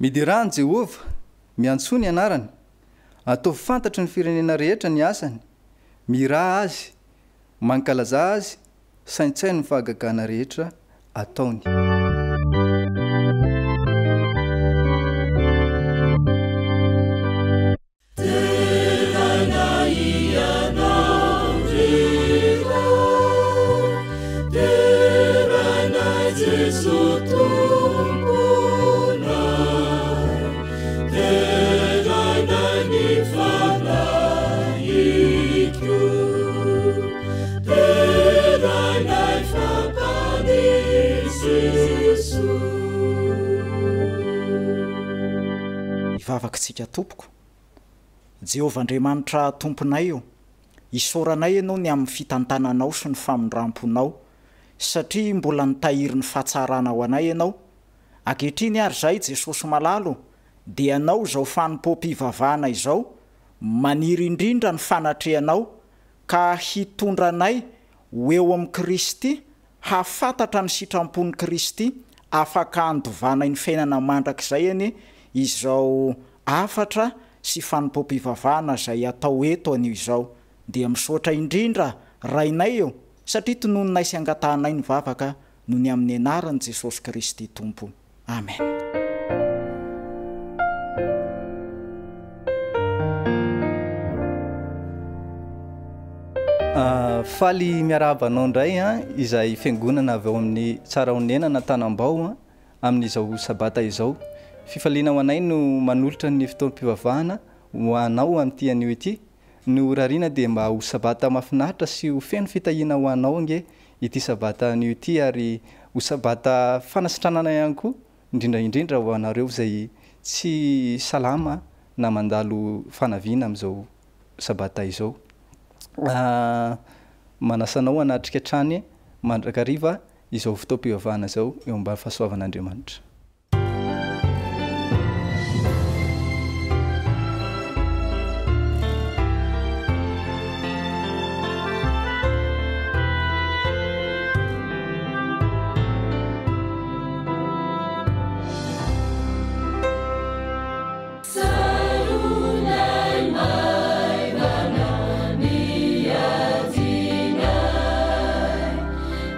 Miderà an'i Jehovah, miantsoa ny anarany, ataovy fantatry ny firenena rehetra ny asany, mihirà azy, mankalazà azy, saintsaino ny fahagagana rehetra ataony. Deraina Ianao ry Ray, derainay Jeso Tomponay, derainay ny Fanahiko, derainay fa Mpamonjy Jeso. Hivavaka isika tompoko. Jehovah Andriamanitra Tomponay o, isaoranay Ianao ny amin'ny fitantananao sy ny famindramponao, satria mbola nitahiry ny fahatsarana ho anay Ianao. Ankehitriny ary izahay, Jesosy malala o, dia Anao izao fanompoam-pivavahana izao, maniry indrindra ny fanatrehanao, ka hitondra anay ho eo amin'i Kristy, Hahafantatra ny sitrampon'i Kristy afaka handovanay ny fiainana mandrakizay anie izao hafatra sy fanompoam-pivavahana izay atao eto anio izao. Dia misaotra indrindra Rainay ô, satria tononinay sy angatahanay ny vavaka noho ny amin'ny anaran'i Jesosy Kristy Tompo. Amen. Faly miarahaba anao indray izahay fiangonana avy ao amin'ny Tsarahonenana Tanambao amin'izao sabata izao. Fifaliana ho anay no manolotra ny fotoam-pivavahana ho anao amin'ity anio ity. Ny ho rariana dia mba ho sabata mahafinaritra sy ho feno fitahiana ho anao ange ity sabata anio ity ary ho sabata fanasitranana ihany koa indrindra indrindra ho anareo izay tsy salama na mandalo fanaviana amin'izao sabata izao. Manasa anao hanatrika hatrany mandrakariva izao fotoam-pivavahana izao eo ambany fahasoavan'Andriamanitra. Tsaroanay maivana ny adinay,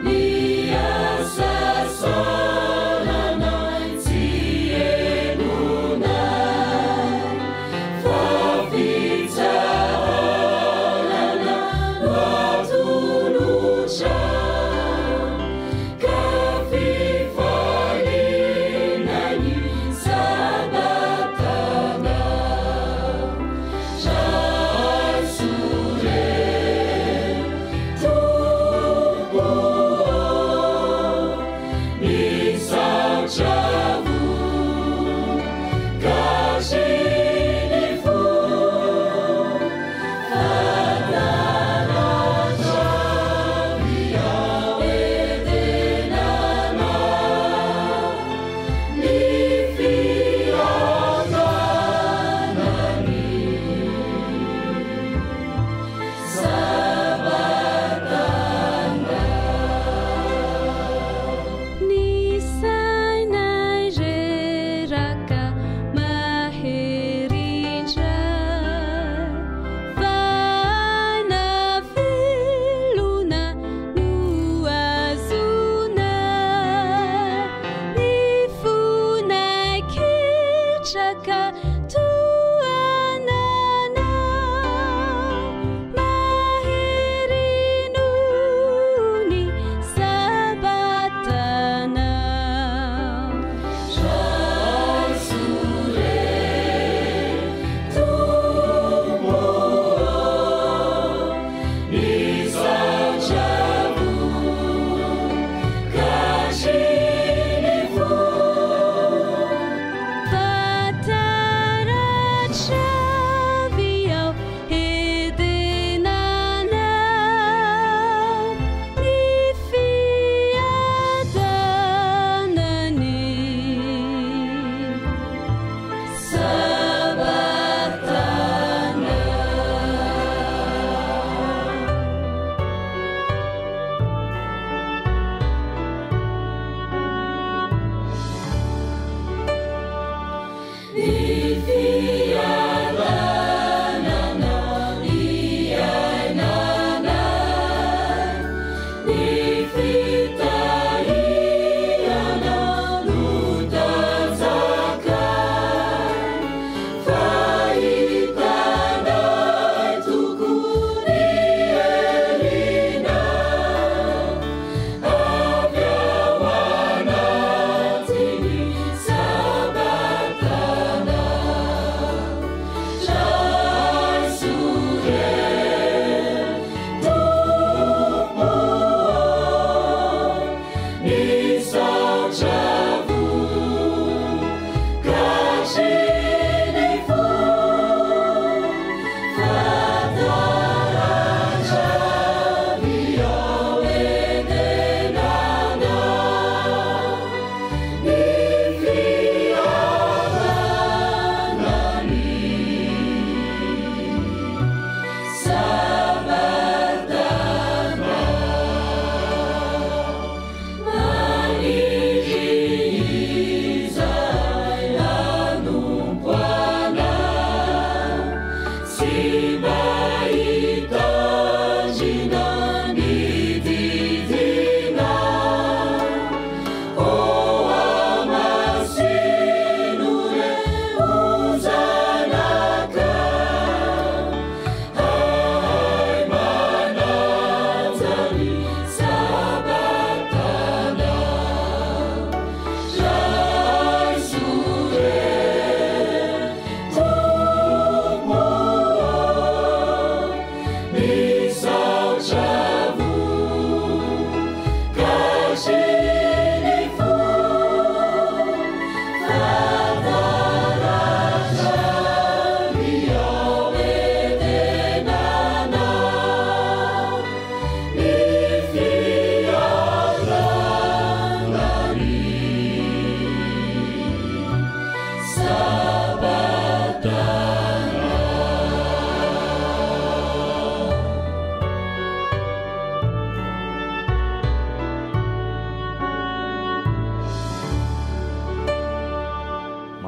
ny asa salana.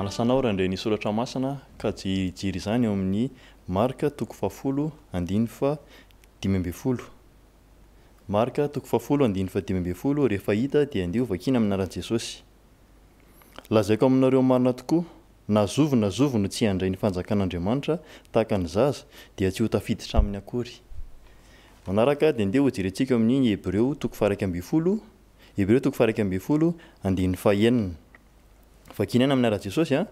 Manasa anao ary handre ny soratra masina ka hijery izany ao amin'ny Marka toko fahafolo andininy faha 15. Marka toko fahafolo andininy faha 15, rehefa hita dia andeha ho vakiana amin'ny anaran'i Jesosy. Lazaiko aminareo marina tokoa, na zovy na zovy no tsy handray ny fanjakan'Andriamanitra tahaka ny zaza, dia tsy ho tafiditra aminy akory. Manaraka dia andeha hojerentsika ao amin'ny Hebreo toko faha 11, Hebreo toko faha 11 andininy faha enina. Vakiana ihany amin'ny anaran'i Jesosy an.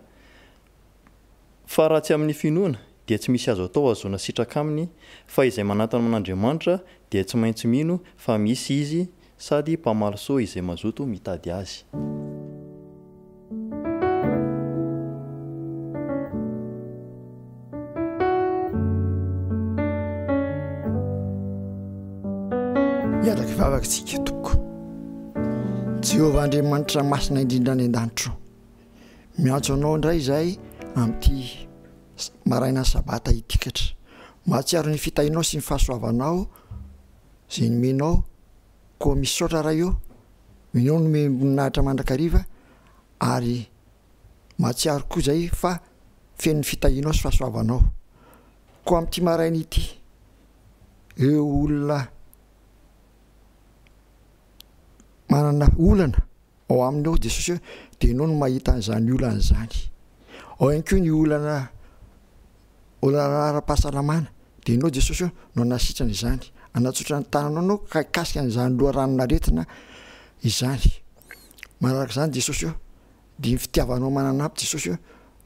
Fa raha tsy amin'ny finoana, dia tsy misy azo atao hahazoana sitraka aminy, fa izay manantona an'Andriamanitra dia tsy maintsy mino fa misy Izy sady mpamaly soa izay mazoto mitady Azy. Miaraka hivavaka isika tompoko. Jehovah Andriamanitra masina indrindra any an-danitra ô. Miantso anao indray izahay amin'ity maraina sabata ity katra. Mahatsiaro ny fitahianao sy ny fahasoavanao izay nomenao. Koa misaotra Ray ô, Ianao no nomem-boninahitra mandrakariva ary mahatsiaro koa izahay fa feno ny fitahianao sy fahasoavanao. Koa amin'ity maraina ity, ireo olona manana olana Ao aminy ao Jesosy hoe dia ianao no mahita an'izany olana izany. Ao ihany koa ny olana olana ara-pahasalamana dia ianao Jesosy hoe no hanasitrana izany. Hanatsotra ny tananao ianao ka hikasika an'izany loharanon'aretina izany. Manaraka izany Jesosy hoe dia ny fitiavanao mananampy Jesosy hoe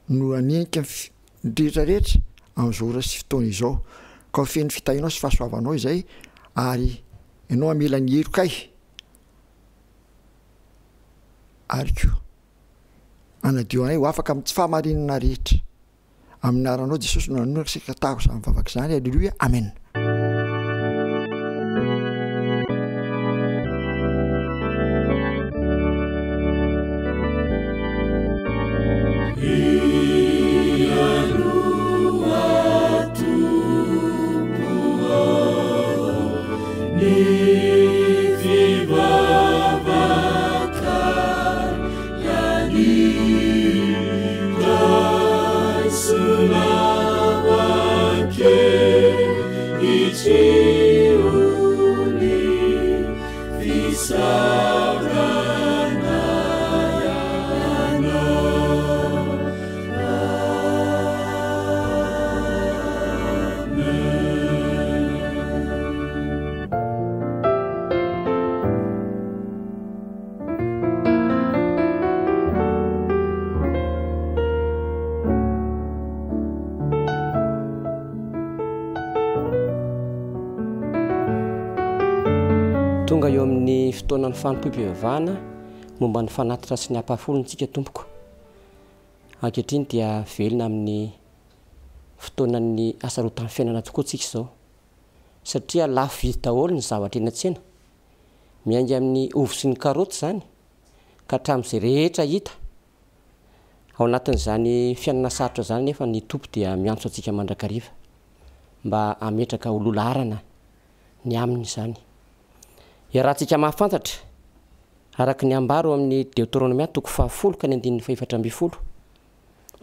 no hanenika ny ny rehetra rehetra amin'izao ora sy fotoana izao. Ka ho feno fitahianao sy fahasoavanao izay ary ianao hamela ny helokay. ary koa hanadio anay ho afaka amin'ny tsy fahamarinana rehetra. Amin'ny anaranao Jesosy no anononako sy katahako izany vavaka izany. Aleloia. Amen. Tonga eo amin'ny fotoanan'ny fanompoam-pivavahana momba ny fanatitra sy ny ampahafolony tsika tompoko. Ankehitriny dia velona amin'ny fotoanan'ny hasarotan'ny fiainana tokoa tsika izao. Satria lafo vidy daholo ny zavatra eny an-tsena. Miainga amin'ny ovy sy ny karaoty izany ka hatramin'izay rehetra hita. Ao anatin'izany fiainana sarotra izany anefa ny Tompo dia miantso antsika mandrakariva mba hametraka ho loha laharana ny aminy izany. Iarahantsika mahafantatra, araka ny ambara ao amin'ny Deoteronomia toko fahafolo ka ny andininy fahefatra ambinifolo,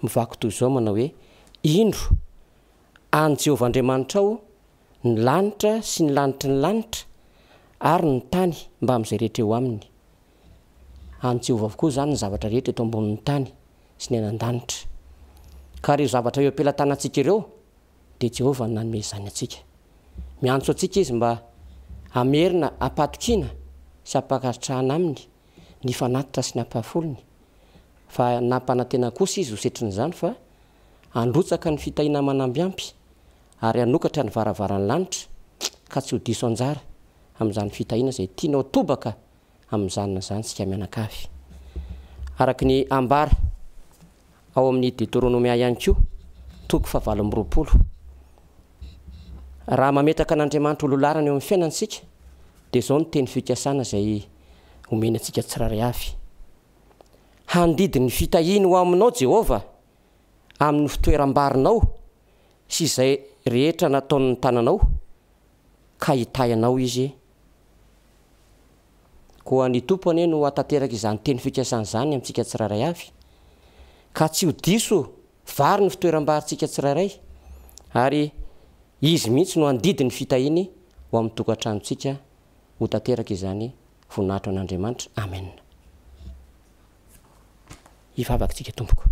mivaky toy izao manao hoe, Indro, an'i Jehovah Andriamanitrao ny lanitra sy ny lanitry ny lanitra ary ny tany mbamin'izay rehetra eo aminy. An'i Jehovah avokoa izany ny zavatra rehetra eto ambonin'ny tany sy ny any an-danitra. Ka ireo zavatra eo am-pelatanantsika ireo dia Jehovah no nanome izany antsika. Miantso antsika izy mba hamerina am-pahatokiana sy am-pankasitrahana aminy ny fanatitra sy ny ampahafolony, fa nampanantena kosa izy ho setrin'izany fa handrotsaka ny fitahiana manambiampy ary hanokatra ny varavaran'ny lanitra ka tsy ho diso anjara amin'izany fitahiana izay tianao atobaka amin'izany na izany isika mianakavy. Araka ny ambara ao amin'ny Deoteronomia ihany koa, toko fahavalo amby 20. Raha mametraka an'Andriamanitra ho lolarana eo amin'ny fiainantsika, dia izao no teny fikasana izay omeny antsika tsirairay avy, Handidy ny fitahiany ho aminao Jehovah amin'ny fitoeram-barinao sy izay rehetra nataon'ny tananao, ka hitahy anao Izy. Koa ny Tompo anie no hahatanteraka izany teny fikasana izany amintsika tsirairay avy. ka tsy ho diso vary ny fitoeram-barintsika tsirairay ary Izy mihitsy no handidy ny fitahiany ho amin'ny tokantranontsika ho tanteraka izany voninahitra ho an'Andriamanitra. Amen. Hivavaka isika tompoko.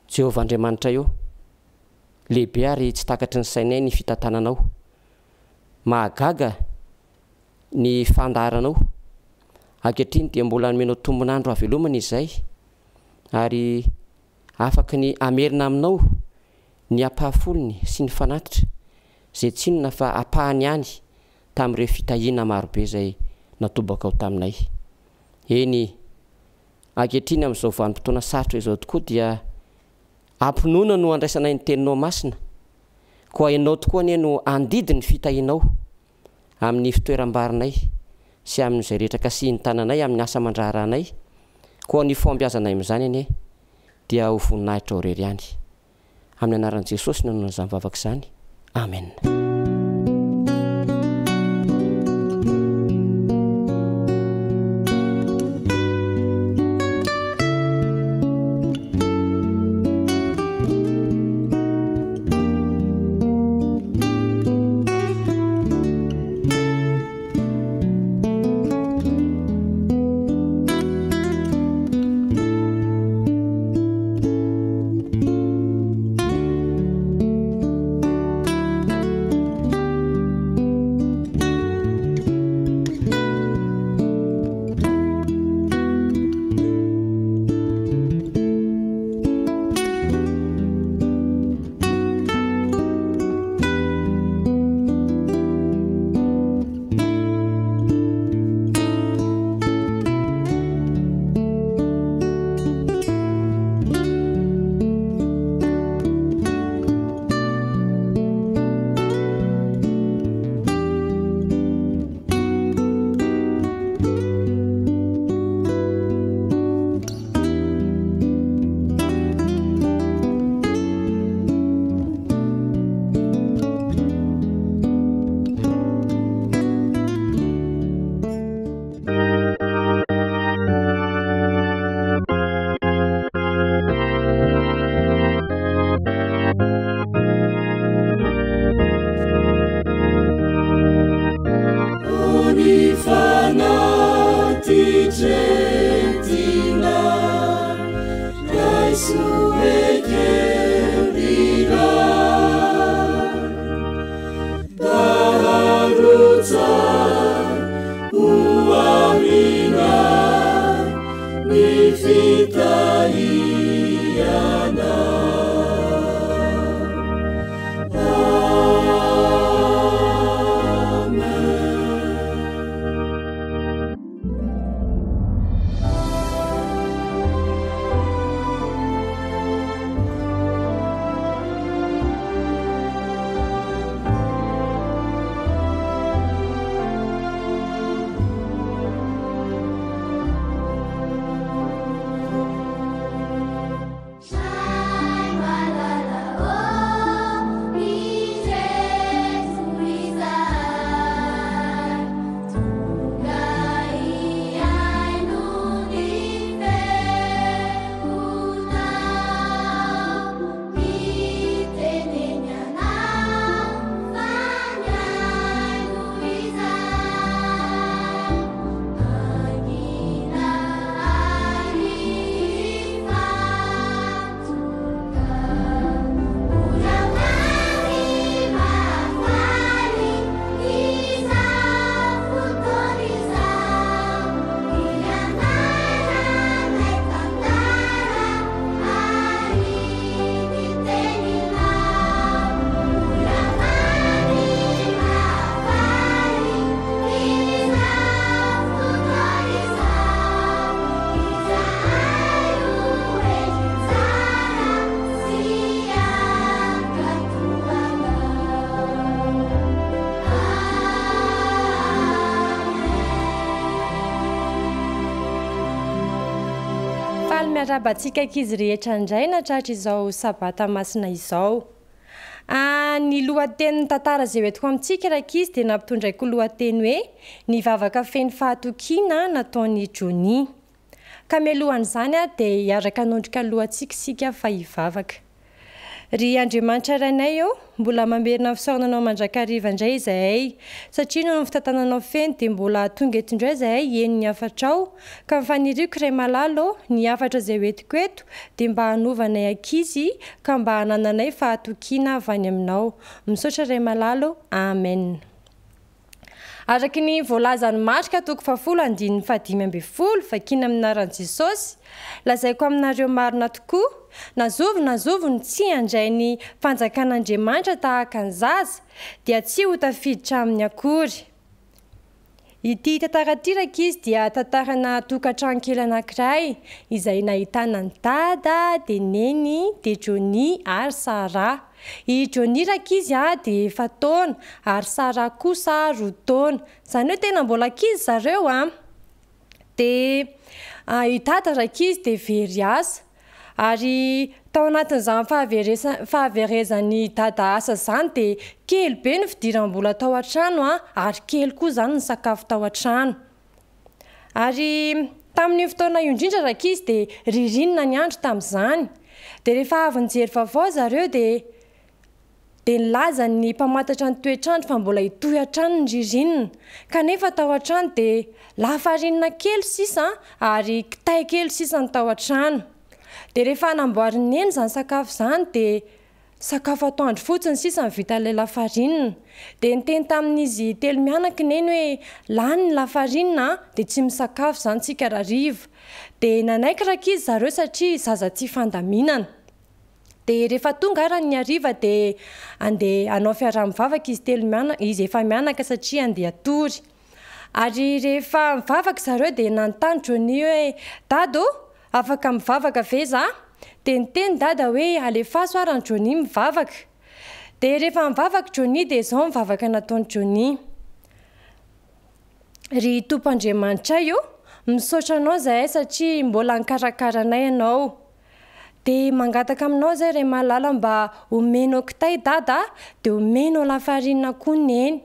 Jehovah Andriamanitray ô, lehibe ary tsy takatry ny sainay ny fitantananao. Mahagaga ny fandaharanao. Ankehitriny dia mbola nomenao tombon'andro havelomana izay ary afaky ny hamerina aminao ny ampahafolony sy ny fanatitra izay tsy inona fa ampahany ihany tamin'ireo fitahiana marobe izay natobakao taminay. Eny, ankehitriny amin'izao vanim-potoana sarotra izao tokoa dia ampinoana no andraisanay ny Teninao masina, koa Ianao tokoa anie no handidy ny fitahianao amin'ny fitoeram-barinay sy amin'izay rehetra kasihin'ny tananay amin'ny asa aman-draharahanay, koa ny fahombiazanay amin'izany anie dia ho voninahitrao irery ihany. Amin'ny anaran'i Jesosy no anaovana izany vavaka izany. Amen. Faly miarahaba antsika ankizy rehetra indray natratra izao sabata masina izao. Ah, ny lohatenin'ny tantara izay hoentiko amintsika rankizy dia nampitondraiko lohateny hoe Ny vavaka feno fahatokiana nataon'i Johnny. Ka mialohan'izany dia hiaraka hanondrika lohantsika isika fa hivavaka. Ry Andriamanitra Rainay ô, mbola mamerina ny fisaorana Anao mandrakariva indray izahay, satria noho ny fitantananao feno dia mbola tonga eto indray izahay hihaino ny hafatrao, ka ny faniriako Ray malala ô, ny hafatra izay ho entiko eto dia mba hanova anay ankizy ka mba hanananay fahatokiana avy any Aminao. Misaotra Ray malala ô. Amen. Araka ny voalazan'i Marka toko fahafolo andininy fahadimy ambin'ny folo, vakiana amin'ny anaran'i Jesosy, Lazaiko aminareo marina tokoa, na zovy na zovy no tsy handray ny fanjakan'Andriamanitra tahaka ny zaza, dia tsy ho tafiditra aminy akory. Ity tantara ity rankizy dia tantarana tokantrano kely anankiray izay nahitana an'i Dada, dia Neny, dia Johnny ary Sarah. I Johnny rankizy dia efa-taona ary Sarah kosa 2 taona. Izany hoe tena mbola ankizy zareo an! Dia i Dada rankizy dia very asa. Ary tao anatin'izany fahaverezan'i Dada asa izany dia kely be ny fidiram-bola tao an-trano ary kely koa izany ny sakafo tao an-trano. Ary tamin'io fotoana io indrindra rankizy dia ririnina ny andro tamin'izany. Dia rehefa avy nijery vaovao zareo dia dia nilaza ny mpamantatra ny toetr'andro fa mbola hitohy hatrany ny ririnina. Kanefa tao an-trano dia lafarinina kely sisa ary kitay kely sisa ny tao an-trano. Dia rehefa namboarin'i Neny izany sakafo izany dia sakafo atoandro fotsiny sisa no vitan'ilay lafarinina. Dia niteny tamin'izy telo mianaka i Neny hoe lany ny lafarinina dia tsy misakafo izany tsika rahariva. Dia nanaiky rankizy zareo satria zaza tia fandaminana. Dia rehefa tonga ara ny hariva dia andeha hanao fiaraha-mivavaka izy telo mianaka, izy efa-mianaka satria andeha hatory. Ary rehefa nivavaka zareo dia nanontany Johnny hoe, Dada ô, afaka mivavaka ve za? Dia niteny Dada hoe, alefaso ara ny Johnny mivavaka. Dia rehefa nivavaka Johnny dia izao ny vavaka nataon'i Johnny. Ry Tompo Andriamanitray ô, misaotra Anao izahay satria mbola nikarakara anay Ianao. Dia mangataka aminao izay Ray malala mba omenao kitay Dada dia omenao lafarinina koa Neny.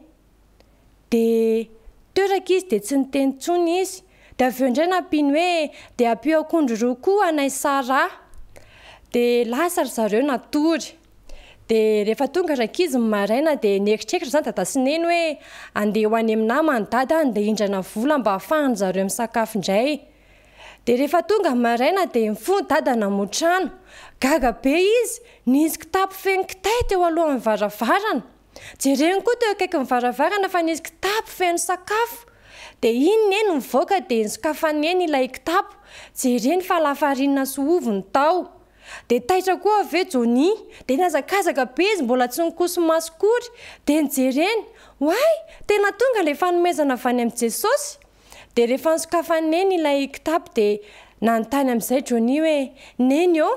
Dia toraka izy dia tsy niteny intsony izy. Dia avy eo indray nampiany hoe dia ampio akondro roa koa anay Sarah. Dia lasa ry zareo natory. Dia rehefa tonga rankizy ny maraina dia nieritreritra izany Dada sy Neny hoe andeha ho any amin'ny namany Dada andeha hindrana vola mba hahafahan-dry zareo misakafo indray. Dia rehefa tonga ny maraina dia nifoha Dada namoha trano. Gaga be izy, nisy kitapo feno kitay teo alohan'ny varavarana. Jereny koa teo akaikin'ny varavarana fa nisy kitapo feno sakafo. Dia iny Neny nivoaka dia nosokafan'i Neny ilay kitapo. Jereny fa lafarinina sy ovy no tao. Dia taitra koa avy eo Johnny. Dia nihazakazaka be izy mbola tsy nikoso-maso akory. Dia nojereny. Oay! Tena tonga ilay fanomezana avy any amin'i Jesosy! Dia rehefa nosokafan'i Neny ilay kitapo dia nanontany amin'izay Johnny hoe, Neny ô!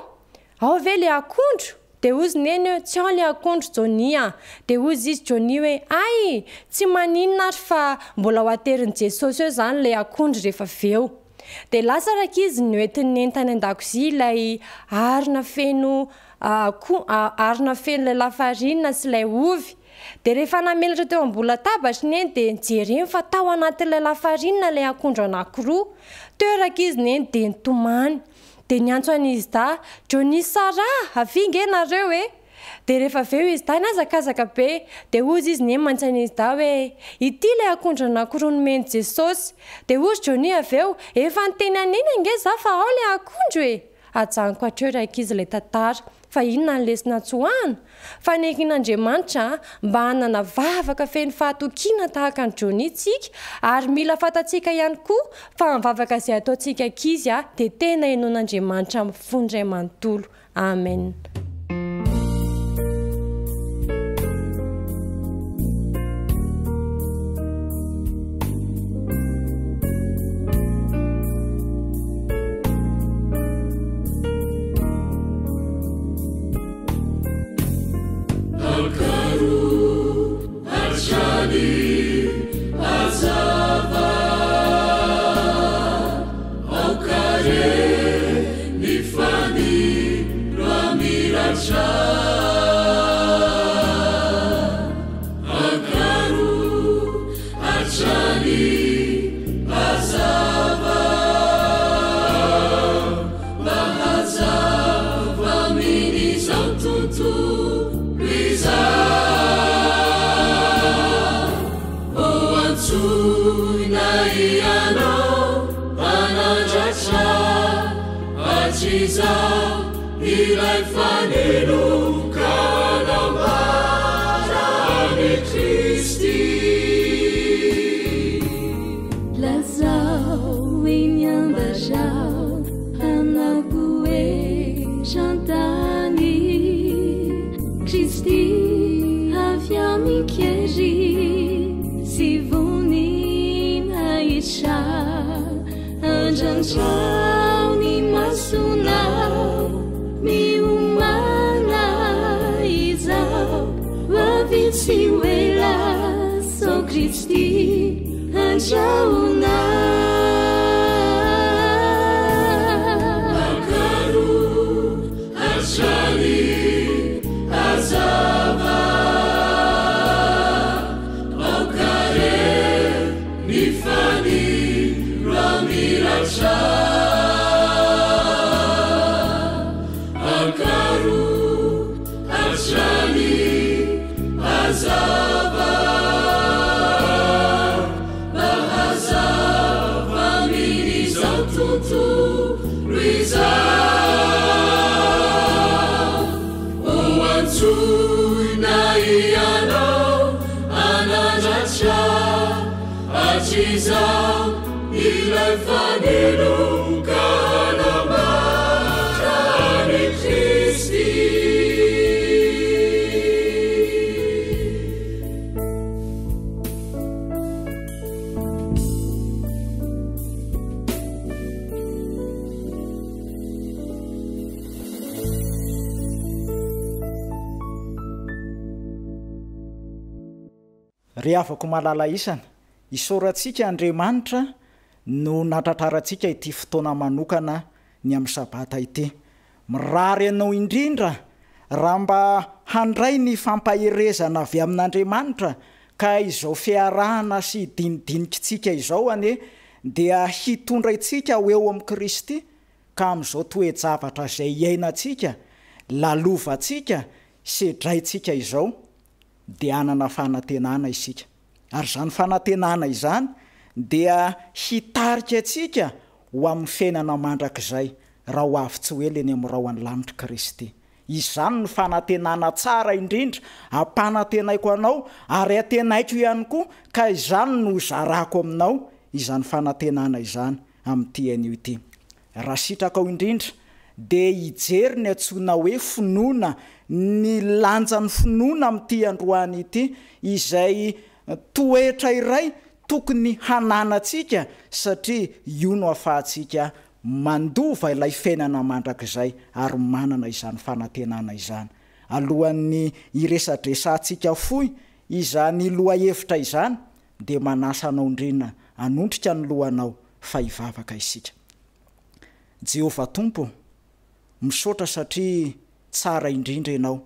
Ao ve ilay akondro? Dia hozy Neny hoe, Tsy ao ilay akondro Johnny a! Dia hozy izy Johnny hoe, Hay! Tsy maninona ary fa mbola ho aterin'i Jesosy eo izany ilay akondro rehefa avy eo. Dia lasa rankizy noentin'i Neny tany an-dakozia ilay harona feno ako, harona feno ilay lafarinina sy ilay ovy. Dia rehefa namelatra teo ambony latabatra i Neny dia nijereny fa tao anatin'ilay lafarinina ilay akondro anankiroa. Teo rankizy Neny dia nitomany. Dia niantso an'izy dahy, Johnny Sarah, avia nge nareo e! Dia rehefa avy eo izy dahy nihazakazaka be, dia hozy izy Neny mantsy an'izy dahy hoe, ity ilay akondro anankiroa nomen'i Jesosy. Dia hozy Johnny avy eo, efa niteny an'i Neny ange za fa ao ilay akondro e! Ajanoko hatreo rankizy ilay tantara. Fa inona ny lesona tsoahana? Fanirian'Andriamanitra mba hanana vavaka feno fahatokiana tahaka an'i Johnny tsika, ary mila fantatsika ihany koa fa ny vavaka izay ataontsika ankizy dia tena henoin'Andriamanitra amin'ny fony iray manontolo. Amen. Hatr'izaho ilay fanilo ka hanambara an'i Kristy. Lazao eny Ambazaho hanako eran-tany Kristy avy amin-kery sy voninahitra. Andrandrao ny masonao, miomàna izao, ho avy tsy ho ela, sao Kristy andrahona. Akaro hatrany hazava, aoka re Ny fanilo hamiratra Akaro hatrany hazava Mba hazava amin'izao tontolo izao Ho antsoina ianao hanandratra Hatrizao ilay fanilo ka hanambara an'i Kristy. Ry havako malala isany, isaorantsika Andriamanitra no natratrarantsika ity fotoana manokana ny amin'ny Sabata ity. Mirary anao indrindra raha mba handray ny fampaherezana avy amin'Andriamanitra ka izao fiarahana sy dinidinikitsika izao anie dia hitondra antsika ho eo amin'i Kristy ka amin'izao toe-javatra izay iainantsika, lalovantsika, sedraintsika izao dia hanana fanantenana isika. Ary izany fanantenana izany dia hitarika antsika ho amin'ny fiainana mandrakizay raha ho avy tsy ho ela eny amin'ny rahon'ny lanitr'i Kristy. Izany no fanantenana tsara indrindra ampanantenaiko anao ary antenaiko ihany koa ka izany no hozarako aminao izany fanantenana izany amin'ity anio ity. Raha sitrakao indrindra dia hijery ny antsoina hoe finoana, ny lanjan'ny finoana amin'ity androany ity, izay toetra iray tokony hananantsika satria io no ahafahantsika mandova ilay fiainana mandrakizay ary manana izany fanantenana izany. Alohan'ny hiresadresantsika fohy izany lohahevitra izany dia manasa anao indrina hanondrika ny lohanao fa hivavaka isika. Jehovah Tompo ô, misaotra satria tsara indrindra Ianao,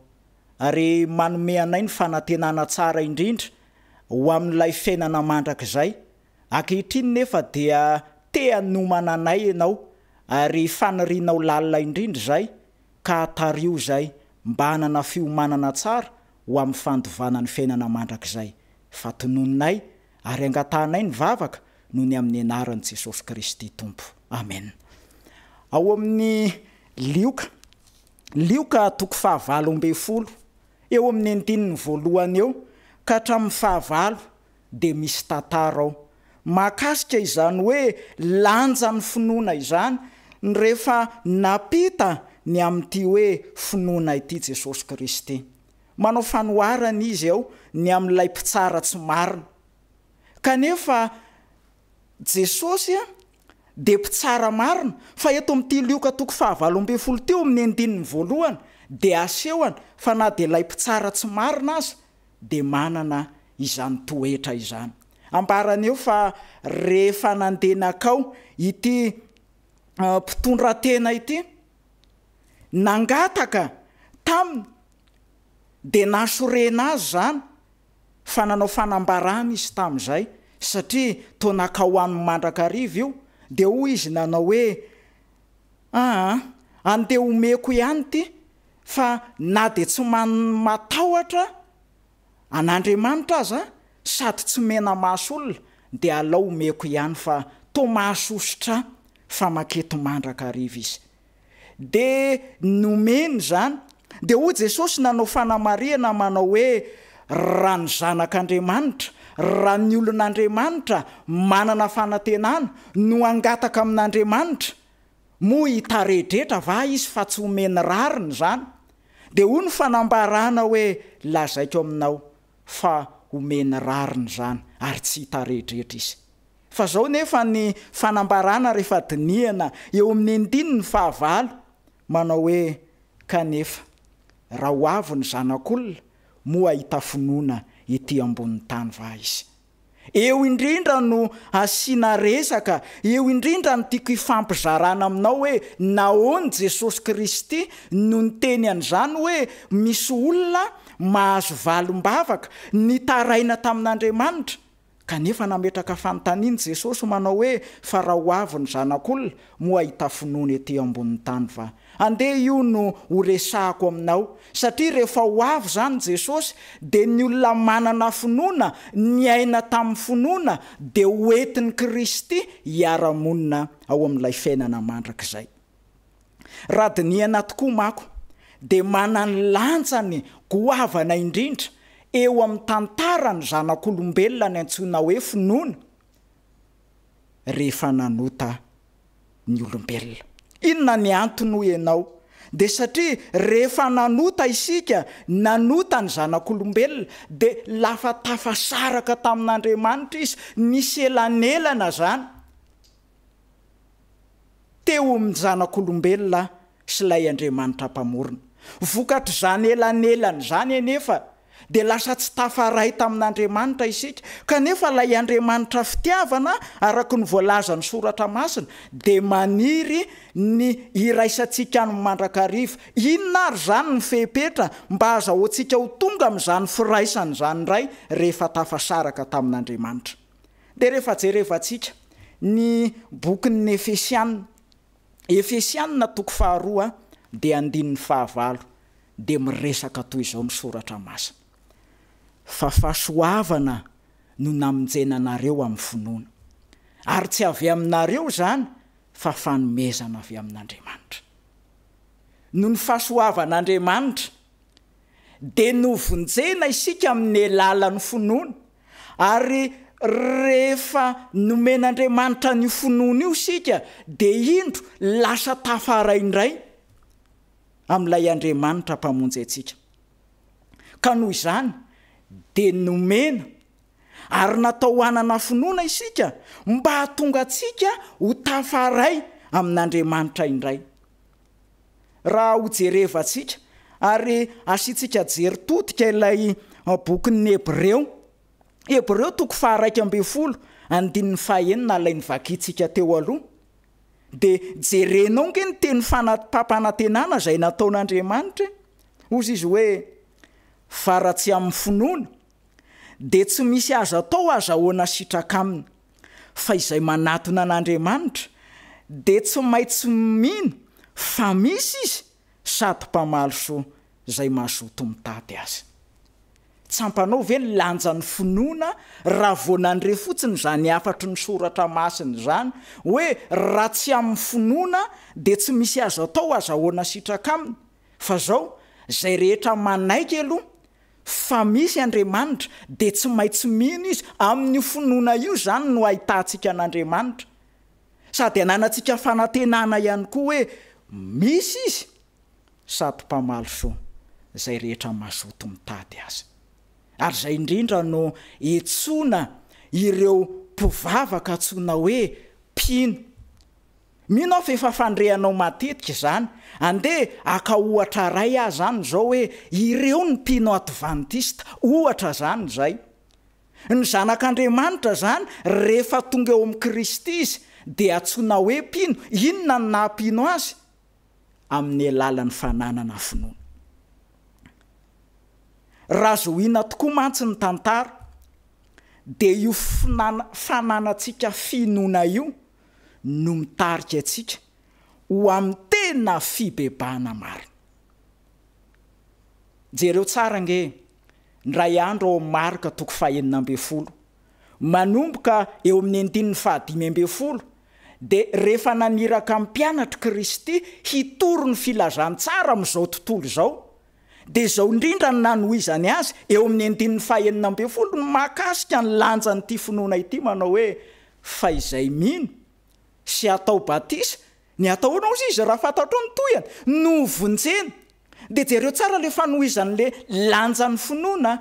ary manome anay ny fanantenana tsara indrindra ho amin'ilay fiainana mandrakizay, ankehitriny nefa dia te hanomana anay Ianao, ary fanirianao lalina indrindra izay, ka tariho izay mba hanana fiomanana tsara ho amin'ny fandovana ny fiainana mandrakizay, fa tononinay ary angatahanay ny vavaka noho ny amin'ny anaran'i Jesosy Kristy Tompo. Amen. Ao amin'ny Lioka, Lioka toko fahavalo ambinifolo, eo amin'ny andininy voalohany eo ka hatramin'ny fahavalo dia misy tantara ao mahakasika izany hoe lanjan'ny finoana izany ny rehefa nampita ny amin'ity hoe finoana ity Jesosy Kristy. Manao fanoharana izy ao ny amin'ilay mpitsara tsy marina. Kanefa Jesosy dia mpitsara marina, fa eto amin'ity Lioka toko fahavalo ambinifolo ity eo amin'ny andininy voalohany dia asehony fa na dia ilay mpitsara tsy marina aza dia manana izany toetra izany. Ambarany eo fa rehefa nandeha nankao ity mpitondratena ity, nangataka taminy dia nahasorena azy izany fa nanao fanambarana izy tamin'izay satria toa nankao aminy mandrakariva io, dia hoy izy nanao hoe, aa, andeha omeko ihany ity fa na dia tsy matahotra an'Andriamanitra aza sady tsy mena-maso olona dia alao omeko ihany fa toa mahasosotra ahy fa manketo mandrakariva izy. Dia nomeny izany. Dia hoy Jesosy nanao fanamarihana manao hoe, Raha ny zanak'Andriamanitra, raha ny olon'Andriamanitra manana fanantenana no hangataka amin'Andriamanitra, moa hitaredretra va izy fa tsy homeny rariny izany? Dia hoy ny fanambarana hoe, Lazaiko aminao fa homeny rariny izany ary tsy hitaredretra izy. Fa zao nefa ny fanambarana rehefa dinihana eo amin'ny andininy fahavalo manao hoe kanefa raha ho avy ny zanak'olona moa hahita finoana ety ambonin'ny tany va izy? Eo indrindra no asiana resaka, eo indrindra no tiako hifampizarana aminao hoe nahoana Jesosy Kristy no niteny an'izany hoe misy olona mahazo valim-bavaka nitaraina tamin'Andriamanitra Kanefa nametraka fanontaniana Jesosy manao hoe, Fa raha ho avy ny Zanak'olona, moa hahita finoana ety ambonin'ny tany va? Andeha io no horesahako aminao, satria rehefa ho avy izany Jesosy, dia ny olona manana finoana, niaina tamin'ny finoana, dia ho entin'i Kristy hiara-monina ao amin'ilay fiainana mandrakizay. Raha dinihana tokoa manko dia manan'ny lanjany goavana indrindra eo amin'ny tantaran'ny zanak'olombelona ny antsoina hoe finoana rehefa nanota ny olombelona. Inona ny antony hoy ianao? Dia satria rehefa nanota isika, nanota ny zanak'olombelona, dia lafa tafasaraka tamin'Andriamanitra izy, nisy elanelana izany. teo amin'ny zanak'olombelona sy ilay Andriamanitra Mpamorona. Vokatr'izany elanelana izany anefa, dia lasa tsy tafaray tamin'Andriamanitra isika. Kanefa ilay Andriamanitra fitiavana, araka ny voalazan'ny Soratra Masina, dia maniry ny hiraisantsika aminy mandrakariva. Inona àry izany ny fepetra mba hahazahoantsika ho tonga amin'izany firaisana izany indray rehefa tafasaraka tamin'Andriamanitra? Dia rehefa jerevantsika ny bokin'ny Efesiana, Efesiana toko faharoa dia andininy fahavalo dia miresaka toy izao ny soratra masina, Fa fahasoavana no namonjena anareo amin'ny finoana, ary tsy avy aminareo izany fa fanomezana avy amin'Andriamanitra. Noho ny fahasoavan'Andriamanitra dia novonjena isika amin'ny alalan'ny finoana, ary rehefa nomen'Andriamanitra an'io finoana io isika dia indro lasa tafaray indray amin'ilay Andriamanitra Mpamonjy antsika. Ka noho izany dia nomena ary natao hanana finoana isika mba hahatonga antsika ho tafaray amin'Andriamanitra indray. Raha hojerevantsika ary asiantsika jery todika ilay bokin'ny Hebreo, Hebreo toko faha-11 andininy fahenina ilay novakintsika teo aloha, dia jerenao ange ny teny fampanantenana izay nataon'Andriamanitra e! Hozy izy hoe, Fa raha tsy amin'ny finoana, dia tsy misy azo atao azahoana sitraka aminy. Fa izay manatona an'Andriamanitra dia tsy maintsy mino fa misy Izy sady mpamaly soa izay mazoto mitady Azy. Tsampanao ve ny lanjan'ny finoana raha vao nandre fotsiny izany hafatry ny Soratra Masina izany hoe raha tsy amin'ny finoana dia tsy misy azo atao azahoana sitraka aminy? Fa zao, izay rehetra manaiky aloha fa misy Andriamanitra dia tsy maintsy mino izy, amin'io finoana io izany no ahitantsika an'Andriamanitra. Sady ananantsika fanantenana ihany koa hoe misy Izy sady mpamaly soa izay rehetra mazoto mitady Azy. Ary izay indrindra no iantsoana ireo mpivavaka antsoina hoe mpino. Mino aho fa efa fandrehanao matetika izany. Andeha haka ohatra iray aho izany izao hoe ireo ny mpino advantista, ohatra izany izay. Ny zanak'Andriamanitra izany rehefa tonga eo amin'i Kristy izy dia antsoina hoe mpino, inona no naha mpino azy? Amin'ny alalan'ny fananana finoana. Raha zohiana tokoa mantsy ny tantara dia io fananantsika finoana io no mitarika antsika ho amin'ny tena fibebahana marina. Jereo tsara ange ny ray andro ao amin'ny Marka toko fahenina ambin'ny folo, manomboka eo amin'ny andininy fahadimy ambin'ny folo, dia rehefa naniraka ny mpianatr'i Kristy hitory ny filazantsara amin'izao tontolo izao, dia izao indrindra no nanohizany azy eo amin'ny andininy fahenina ambinifolo ny mahakasika ny lanjan'ity finoana ity manao hoe, Fa izay mino sy atao batisa, ny atao ahoana hozy izy raha fantatrao ny tohiny, no hovonjena. Dia jereo tsara ilay fanohizan'ilay lanjan'ny finoana,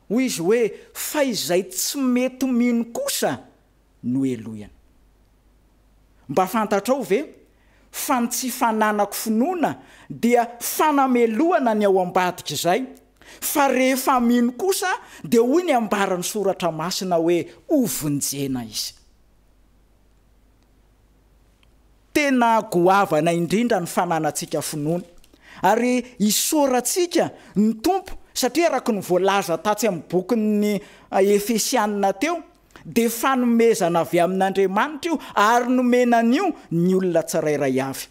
hoy izy hoe, fa izay tsy mety mino kosa no helohina. Mba fantatrao ve fa ny tsy fananako finoana dia fanamelohana ny ao ambadik'izay, fa rehefa mino kosa dia hoy ny ambaran'ny soratra masina hoe hovonjena izy. Tena goavana indrindra ny fananantsika finoana. Ary isaorantsika ny Tompo satria araka ny voalaza tatsy amin'ny bokin'ny Efesianina teo dia fanomezana avy amin'Andriamanitra io ary nomena an'io ny olona tsirairay avy.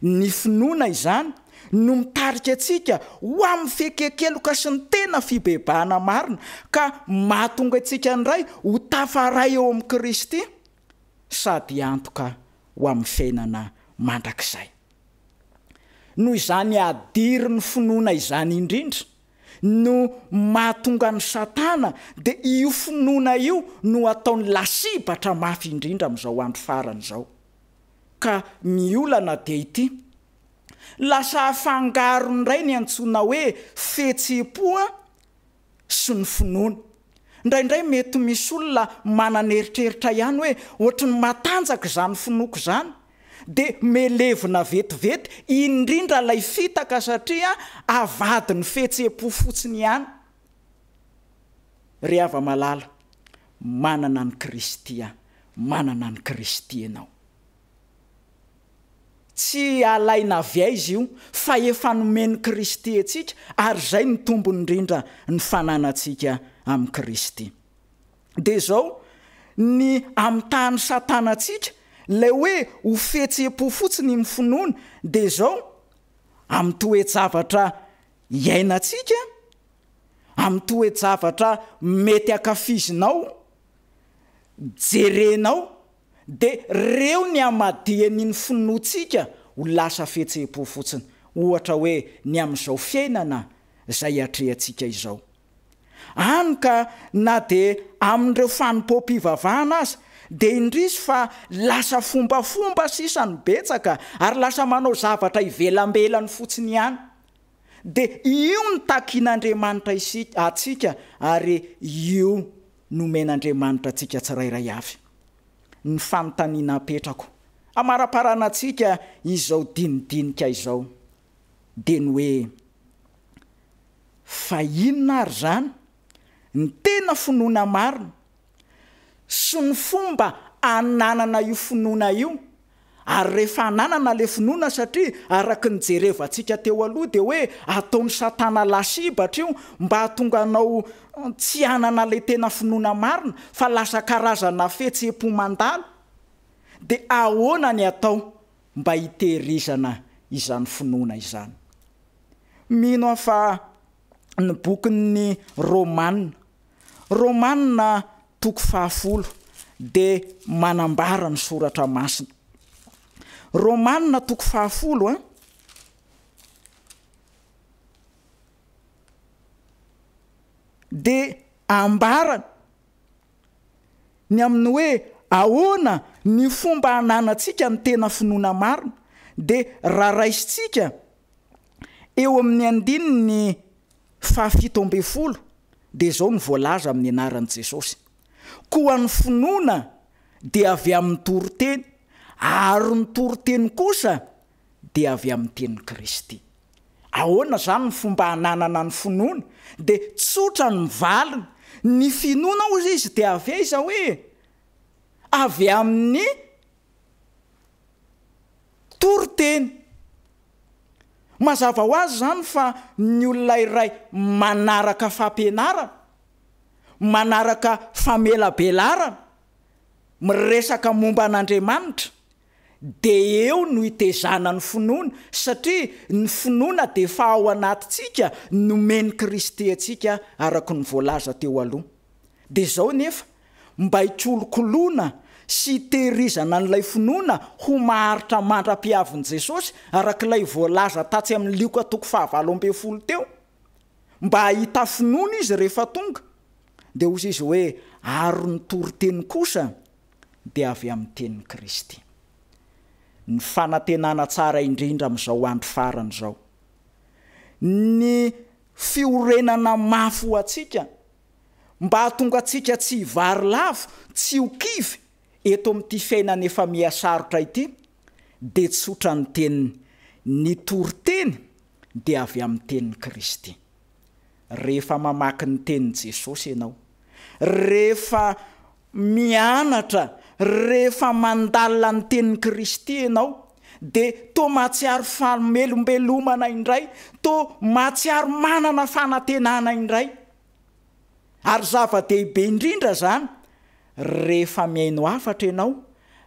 Ny finoana izany no mitarika antsika ho amin'ny fieken-keloka sy ny tena fibebahana marina ka mahatonga antsika indray ho tafaray eo amin'i Kristy sady antoka ho amin'ny fiainana mandrakizay. Noho izany hadirin'ny finoana izany indrindra no mahatonga an'i Satana dia io finoana io no ataony lasibatra mafy indrindra amin'izao andro farany izao. Ka ny olana dia ity, lasa afangaro indray ny antsoina hoe fihetseham-po sy ny finoana. Indraindray mety misy olona manana eritreritra ihany hoe ohatry ny matanjaka izany finoako izany, dia melevina vetivety, indrindra ilay fitaka satria avadiny fihetseham-po fotsiny ihany. Ry hava-malala, manana an'i Kristy aho, manana an'i Kristy ianao. Tsy alaina avy aiza io fa efa nomen'i Kristy antsika ary izay no tombony indrindra ny fananantsika amin'i Kristy. Dia izao, ny amitahan'i Satana antsika, ilay hoe ho fihetseham-po fotsiny ny finoana, dia izao, amin'ny toe-javatra iainantsika, amin'ny toe-javatra mety ankafizinao, jerenao, Dia reo ny hamadihany ny finoantsika ho lasa fihetseham-po fotsiny, ohatra hoe ny amin'izao fiainana izay atrehantsika izao. Hany ka na dia amin'ireo fanompoam-pivavahana aza dia indrisy fa lasa fombafomba sisa no betsaka ary lasa manao zavatra ivelambelany fotsiny ihany. Dia io no takian'Andriamanitra isika, antsika ary io nomen'Andriamanitra antsika tsirairay avy. Ny fanontaniana apetrako hamaraparana antsika izao dinidinika izao dia ny hoe, Fa inona ary izany ny tena finoana marina sy ny fomba ananana io finoana io Ary rehefa ananana le finoana satria araka ny jerevantsika teo aloha dia hoe ataon'i satana lasibatra io mba hahatonga anao tsy hanana le tena finoana marina fa lasa karazana fihetseham-po mandalo dia ahoana ny atao mba hitehirizana izany finoana izany? Mino aho fa ny bokin'ny Romana Romana toko fahafolo dia manambara ny soratra masina. Romana toko fahafolo a. Dia ambarany ny amin'ny hoe ahoana ny fomba hananantsika ny tena finoana marina, dia raha raisintsika eo amin'ny andininy fahafito ambinifolo dia izao no voalaza amin'ny anaran'i Jesosy, Koa ny finoana dia avy amin'ny toriteny, ary ny toriteny kosa dia avy amin'ny tenin'i Kristy. Ahoana izany ny fomba hananana ny finoana? Dia tsotra ny valiny, ny finoana hozy izy dia avy aiza hoe? Avy amin'ny toriteny. Mazava ho azy izany fa ny olona iray manaraka fampianarana, manaraka famelabelarana, miresaka momba an'Andriamanitra, dia eo no itezana ny finoana, satria ny finoana dia efa ao anatintsika, nomen'i Kristy antsika araka ny voalaza teo aloha. Dia izao nefa, mba hikolokoloana. sy hitehirizana an'ilay finoana ho maharitra mandra-pihavin'i Jesosy, araka ilay voalaza tatsy amin'ny Lioka toko fahavalo ambinifolo teo. Mba hahita finoana izy rehefa tonga. Dia hoy izy hoe, Ary ny toriteny kosa dia avy amin'ny tenin'i Kristy. Ny fanantenana tsara indrindra amin'izao andro farany izao. Ny fiorenana mafy ho antsika, mba hahatonga antsika tsy hivary lavo, tsy ho kivy eto amin'ity fiainana efa miha-sarotra ity, dia tsotra ny teniny, ny toriteny dia avy amin'ny tenin'i Kristy. Rehefa mamaky ny tenin'i Jesosy ianao, rehefa mianatra, rehefa mandalina ny tenin'i Kristy ianao, dia toa mahatsiaro famelombelomana indray, toa mahatsiaro manana fanantenana indray. Ary zava-dehibe indrindra izany rehefa mihaino hafatra ianao,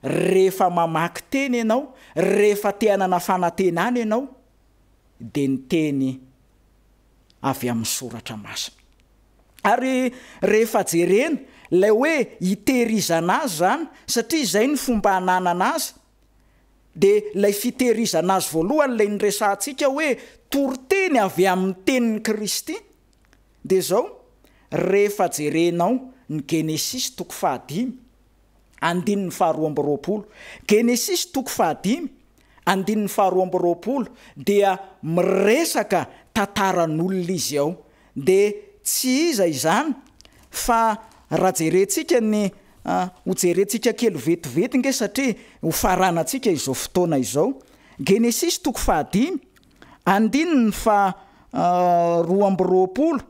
rehefa mamaky teny ianao, rehefa te hanana fanantenana ianao, dia ny teny avy amin'ny soratra masina. Ary rehefa jerena ilay hoe hitehirizana azy izany, satria izay ny fomba hananana azy, dia ilay fitehirizana azy voalohany ilay niresahantsika hoe toriteny avy amin'ny tenin'i Kristy, dia izao, rehefa jerenao ny Genesisy toko fahadimy, andininy faharoa amby roapolo. Genesisy toko fahadimy, andininy faharoa amby roapolo dia miresaka tantaran'olona izy ao. Dia tsy iza izany fa raha jerentsika ny ho jerentsika kely vetivety nge satria ho faranantsika izao fotoana izao. Genesisy toko fahadimy, andininy faha 22.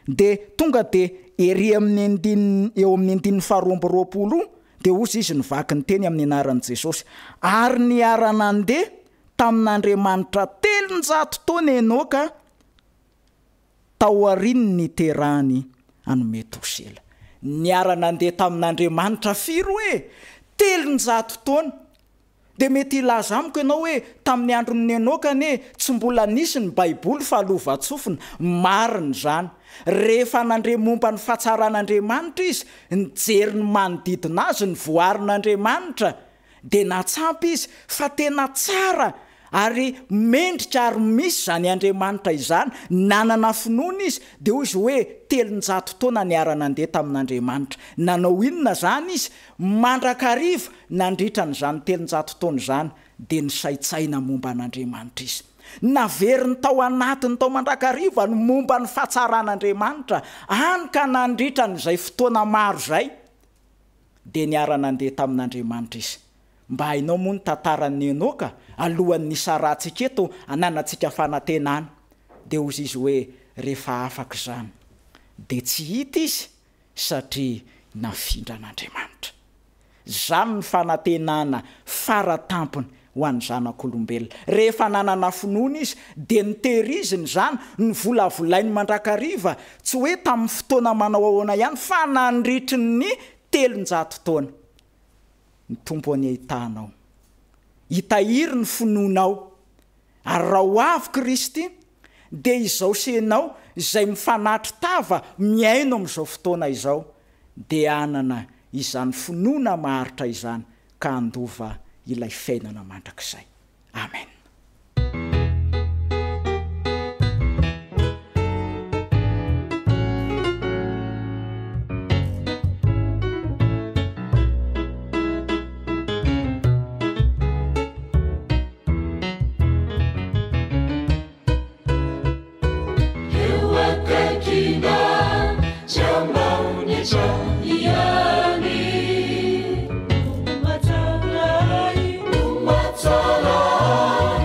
Dia tonga dia ery amin'ny andininy, eo amin'ny andininy faharoa amby roapolo io, dia hozy izy nivaky ny teny amin'ny anaran'i Jesosy. Ary niara-nandeha tamin'Andriamanitra 300 taona Enoka taorian'ny niterahany an'i Metosela. Niara-nandeha tamin'Andriamanitra firy hoe? 300 taona. Dia mety hilaza amiko ianao hoe, 'Tamin'ny andron'i Enoka anie, tsy mbola nisy ny Baiboly fa lovantsofina. Marina izany. Rehefa nandre momba ny fahatsaran'Andriamanitra izy, nijery ny manodidina azy, ny voarin'Andriamanitra, dia natsampy izy fa tena tsara ary mendrika ary misy izany Andriamanitra izany. Nanana finoana izy, dia hoy izy hoe, 300 taona niara-nandeha tamin'Andriamanitra. Nanao inona izany izy? Mandrakariva nandritra an'izany 300 taona izany dia nisaintsaina momba an'Andriamanitra izy. Naveriny tao anatiny tao mandrakariva ny momba ny fahatsaran'Andriamanitra, hany ka nandritra an'izay fotoana maro izay dia niara-nandeha tamin'Andriamanitra izy. Mba hainao moa ny tantaran'i Enoka alohan'ny nisarahantsika eto hananantsika fanantenana? Dia hozy izy hoe rehefa afaka izany dia tsy hita izy satria nafindran'Andriamanitra. Izany ny fanantenana fara tampony ho an'ny zanak'olombelona. Rehefa nanana finoana izy, dia notehiriziny izany, novolavolainy mandrakariva, tsy hoe tamin'ny fotoana manao ahoana ihany, fa nandritry ny 300 taona. Ny Tompo anie hitaha anao. Hitahiry ny finoanao. Ary raha ho avy Kristy, dia izao sy ianao izay mifanatri-tava mihaino amin'izao fotoana izao, dia hanana izany finoana maharitra izany ka handova ilay fiainana mandrakizay. Amen. Eo akaikinao tsy ambany ihany. No mahatsara ahy, no mahatsara ahy.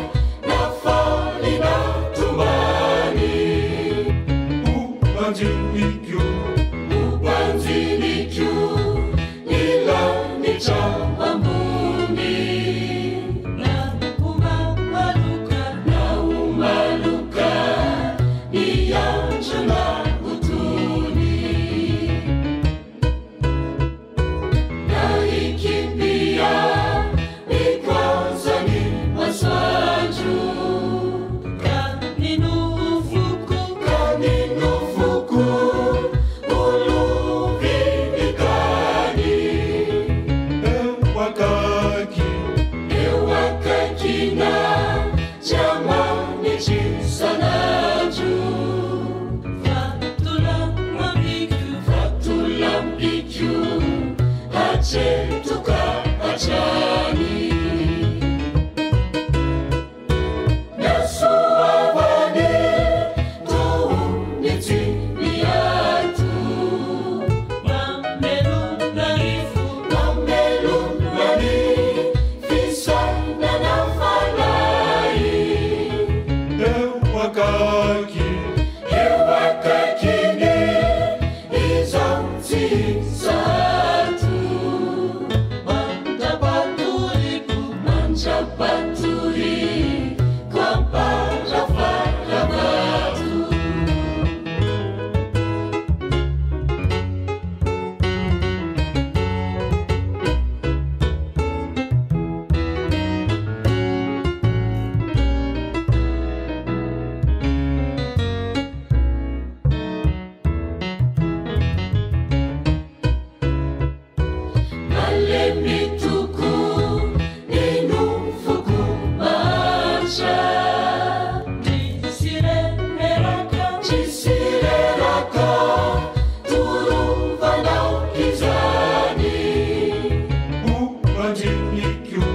Banjiniko,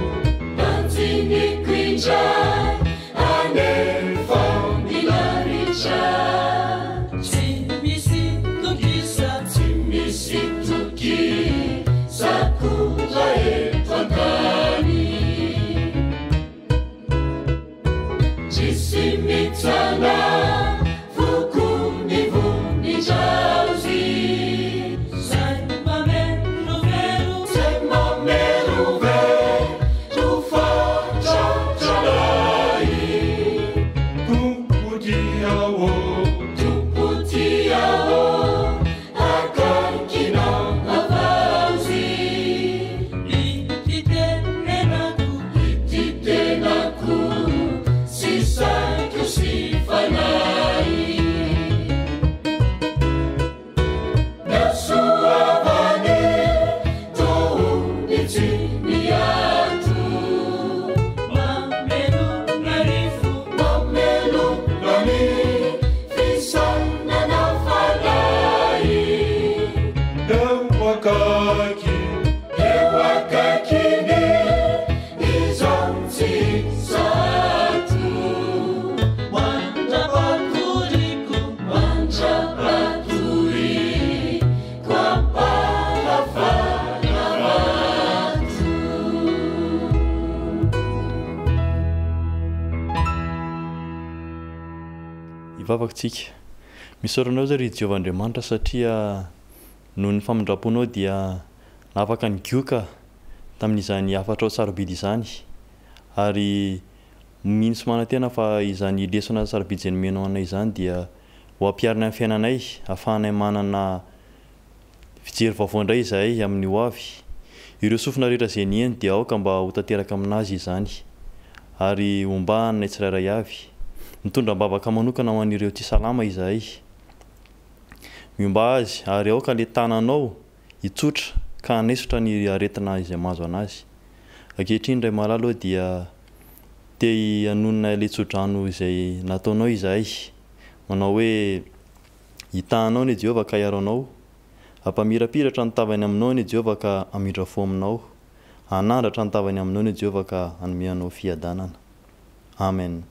banjiniko indray anefa mila ritra. Tsy misy tokisa, tsy misy tokisako raha eto an-tany. Tsisy mitsana foko ny vonindraozy. Zay mamerovero, zay mamerovero fa tratranay. Tompo tia ô, Tompo tia ô, akaikinao havaozy. Ity tenako, ity tenako, sy saiko sy fanahy. Nasoavany tohony tsy miato. Mamelona ny fo, mamelona ny fisainana fanahy. Eo akaiky, eo akaikiny, izao tsy zato. Mandra-patoriko, mandra-patoriko am-parafara vato. Hivavaka isika. Misaotra Anao izay ry Jehovah Andriamanitra satria noho ny famindram-ponao dia nahafaka nigoka tamin'izany hafatrao sarobidy izany ary mino sy manantena fa izany lesona sarobidy izay nomenao anay izany dia ho ampiharina amin'ny fiainanay ahafahanay manana fijery vaovao indray izahay amin'ny ho avy. Ireo sofina rehetra izay niheno dia aoka mba ho tanteraka aminazy izany ary hombahanay tsirairay avy. Mitondra am-bavaka manokana ho an'ireo tsy salama izahay. Miomba azy ary aoka le tananao hitsotra ka hanaisotra ny aretina izay mahazo anazy. Ankehitriny Ray malala ô dia te hanonona ilay tsodrano izay nataonao izahay. Manao hoe, Hitaha anao anie Jehovah ka hiaro anao, hampamirapiratra ny tavany aminao anie Jehovah ka hamindra fo aminao, hanandratra ny tavany aminao anie Jehovah ka hanome anao fiadanana. Amen.